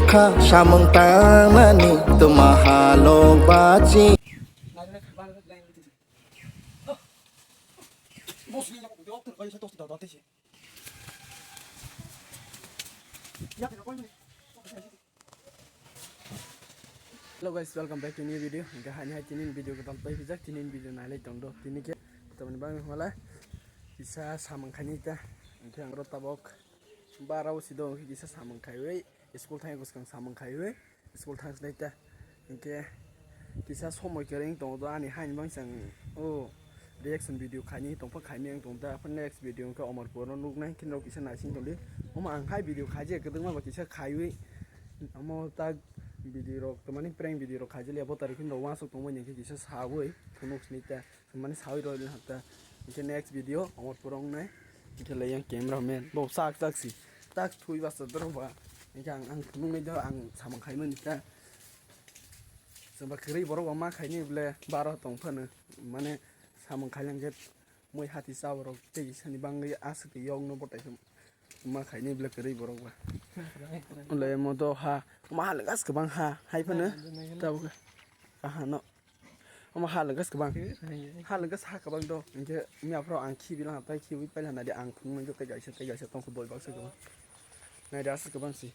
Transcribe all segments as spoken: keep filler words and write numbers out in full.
Kha samung tangnani tuma halok bachi. Hello guys, welcome back to new video. Hingke hani hai tini video ko tam pai pijak, tini video nai lai tong do. Tini ke tamni bang wala kisa samung khani ta. Hingke ang ro tabok bara o si do, hingke kisa samung khaiwi school thang ko skang samung khaiwi school thang sinai ta. Hingke kisa somoi kwrwi wng tongo do ani haini bang chang o reaction video khaini tongpha khaini wng tong ta. Next video hingke Omorpur no nuknai hingke norok kisa naising tongdi. Omo ang hai video khaijak kwdwkma ba kisa khaiwi omo tak video rok, tamani prank video rok khaijak liya bo tari hino uansuk tongmani hingke kisa sawi phunuk sinai ta. Mani sawi roi le hata. Hingke next video Omorpur wngnai. Hingke le yang camera man bo sak sak si. Tak thui basa doro ba. Hingke ang, ang phunuk nai do ang samung khai mani ta. Chwng ba kwrwi borok ba ma khaini ble bara tong phano. Mane samung khai lang khe moi hati cha borok tei sani bangwi aswk twi yokno botai khe ma khaini ble kwrwi borok ba. Ule mo do ha. Ma ha le gas kwbang ha. Hai phano. Tabuk. Aha no. Omo ha lwngkha se kwbang. Ha lwngkha se ha kwbang do. Hingke mia phoro ang khibi lang tai khibi paila nadi ang phunuk nai tei kaisa tei kaisa tongkha doi baksa kwbang. Nai da se kwbang si.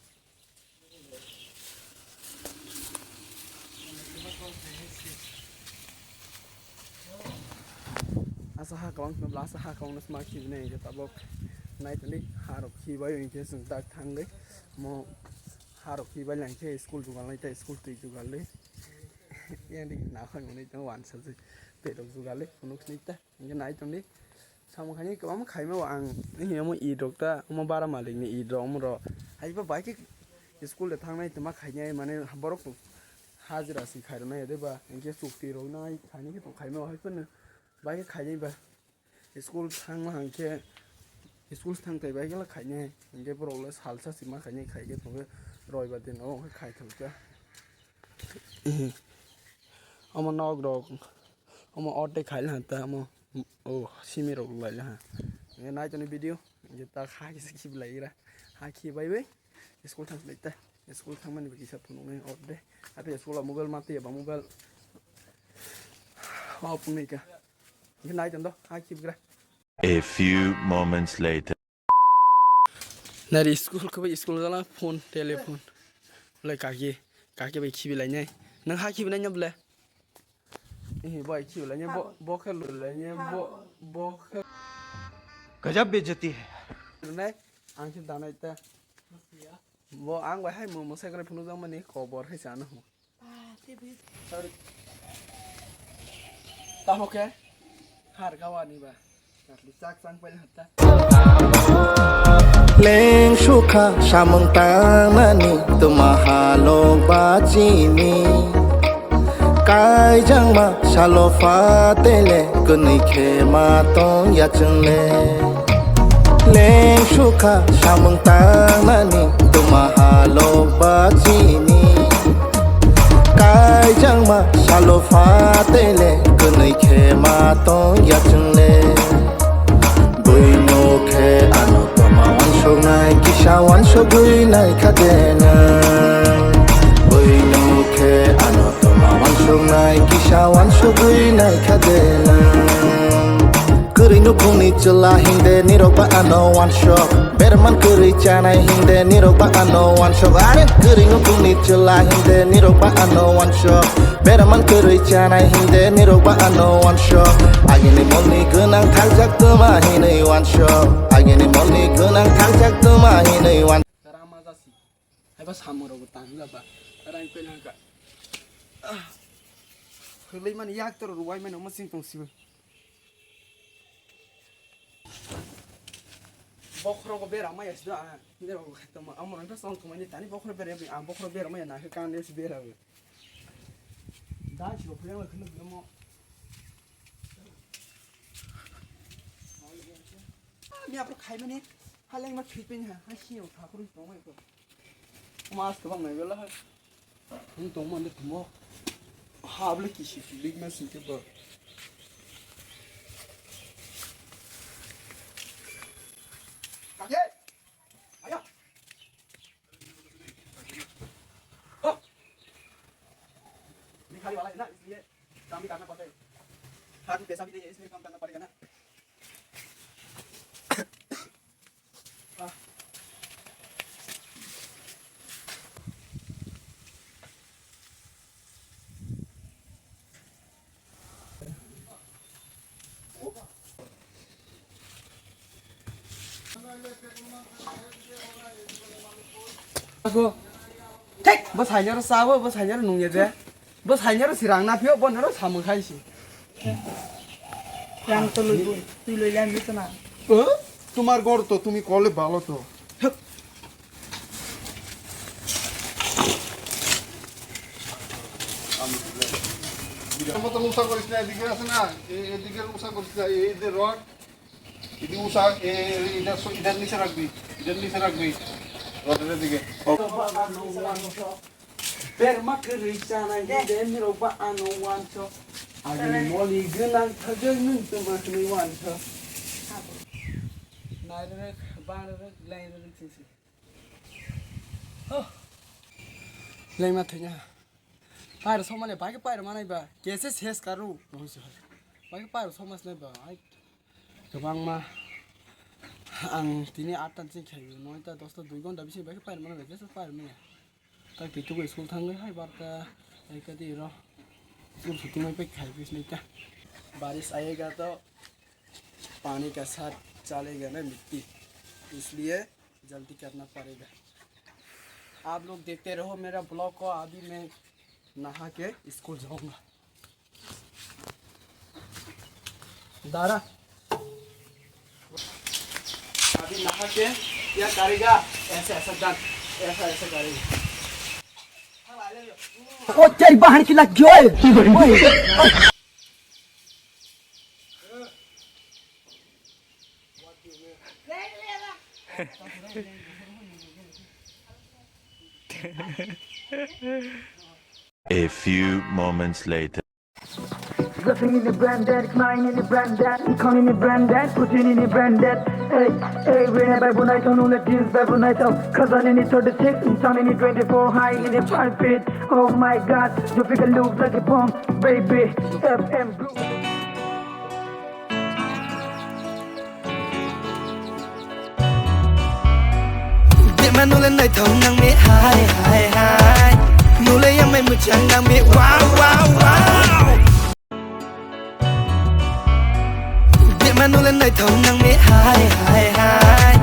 Asa ha kwbang no bla asa ha kwbang no sma khibi nai hingke tabok. Nai tani ha rok khibai hingke chwng tak thangwi mo ha rok khibai lang khe school jugal nai tai school twi jugal le. Yang di nakhon muni tong wansa se. Tei rok jugal le phunuk sini ta. Hingke nai tong di. Samung khaini kwbangma khaima o ang, hini omo id rok ta, omo bara malik ni id rok, omo rok. Hai ba bai khe school de thangnai tongma khainai, mane borok to hajira si khairoknai de ba, hingke chukti rok nai khaini khe tong khaima o hai phano bai khe khainai ba. School thangma hangkhe, school thang tai bai khe khainai, hingke borok le salsa si ma khainai, khaikhe tongkhe roibar din o khai thangkha. Omo nok rok, omo o tei khaile ha ta, omo o simi rok laile ha. Nai toni video, je ta ha kisa khibi lai ira. Ha khibai bai school thang lai ta. School thang mani kisa phunuk nai o de. Ape school mobile ma tei ba mobile. O phunuk ka. Nai ton do ha khibi gra. A few moments later. Nari school khe bai school gala phone, telephone. Lai kaki, kaki bai khibi lai nai. Nang ha khibi nai nyob le. Eh, bai khibi lai nai, bo, bo khe lu lai nai, bo, bo khe. Gajab bejati hai. Nai, ang khibi danai ta. Bo ang bai hai mo, mo sekre phunu jang mani kobor hai sana ho. Tamo khe har gawa ni ba. Chak chang pai hata. Leng sukha samung tangnani tuma halok ba chini. Kaijangma salo phatele kwnwi khe ma tong ya chwngle. Leng sukha samung tangnani tuma halok ba chini. Kaijangma salo phatele kwnwi khe ma tong ya chwngle. Buino khe ano toma wansuknai kisa wansugwi naikha de nwng. Buino khe ano toma wansuknai kisa wansugwi naikha de nwng. Kwrwi nukhungni chwla hinde nirok ba ano wansuk. Berman kwrwi chanai hinde nirok ba ano wansuk. Are kwrwi nukhungni chwla hinde nirok ba ano wansuk. Beraman kwrwi chanai hinde nirok ba ano wansuk. Agini monni gwnang thaljak tuma hinwi wansuk. Agini monni gwnang thaljak tuma hinwi wan. Rama jasi. Haiba samung rok tang la ba. Rang pe nang ka. Hwlwi mani yak toro ruwai mani omo sing tong sibo. Bokhorogo bera maya sido ang. Nirok tongma amo rang song tongmani tani bokhoro bera ang bokhoro bera maya nakhe kan si bera. Dan si bokhoro yang khunu bera mo. Ni apro khai mani haleng ma thwi pin ha ha si o thakur tongmai ko. Mas kwbang nai bela hai. Hum tong mande tumo. Hable kisi kilik ma singke ba. Kake. Ayo. वाला है ना, इसलिए काम भी करना पड़ता है। हाथ भी पैसा भी नहीं है, इसलिए काम करना पड़ेगा ना। Ako. Thek, bo sainero sabo, bo sainero nungya de. Bo sainero sirang na phio, bo nero samung khai si. Yang to loi bo, tui loi lang ni to na. Eh? Tumar gor to, tumi kole balo to. মতো উষা করিস না, এদিকে আছে না, এ-, এদিকে উষা করিস না, এই যে রড, এদিকে উষা, এ-, এ-, এটা স-, এটার নিচে রাখবি, এটার নিচে রাখবি, রডের এদিকে। Berma kwrwi chanai hwnde nirok ba ano wansok. Agini moli gwnang thajak nwng tongma hwnwi wansok. Nairok, bangrok, lairok sisi. Lengma thwina. Pairo somane bai pairo manai ba. Kese ses karu. Bai pairo somas nai ba. Ai. Kwbangma ang tini atta ni sing khaio, noita, dosta, dui ghonta bising bai khe pairwmani bai khe pairwmani. Tak twi tugo school thangwi hai barta ekta di ro school chuti mai pai khai bisni ta. बारिश आएगा तो पानी का साथ चलेगा ना मिट्टी, इसलिए जल्दी करना पड़ेगा। आप लोग देखते रहो मेरा ब्लॉग को, अभी मैं नहा के स्कूल जाऊंगा। दारा, अभी नहा के क्या करेगा? ऐसे ऐसे डन, ऐसा ऐसा करेगा। ओ तेरी बहन की लग गयो। A few moments later. Dressing in the branded, crying in the branded, calling in the branded, putting in the branded. Hey, hey, we never bunai tone on the jeans, but bunai tone. Cause I'm in the thirty-six, and I'm in the twenty-four, high in the five feet. Oh my God, you feel look like a bomb, baby. F M blue. Dema nule naithok nangmi hai hai hai. Nule yamai muchang nangmi wow wow wow. Dema nule naithok nangmi hai hai hai.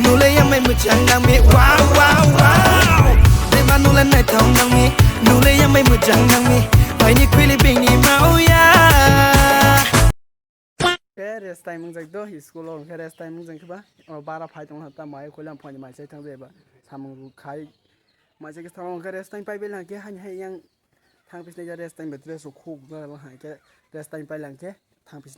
Nule yamai muchang nangmi wow wow wow. Dema nule naithok nangmi, nule yamai muchang nangmi. Paini kwili bini mauya. Khe rest time wngjak do, school o hwnkhe rest time wngjak khe ba, o bara phai tongkha ta mai koilam phai mai chai thang jai ba, samung khai mai chai khe thang hwnkhe rest time pai bai lang khe haini hai yang thang pis nai rest time bai dress rok khuk da lang hai khe rest time pai lang khe thang pis.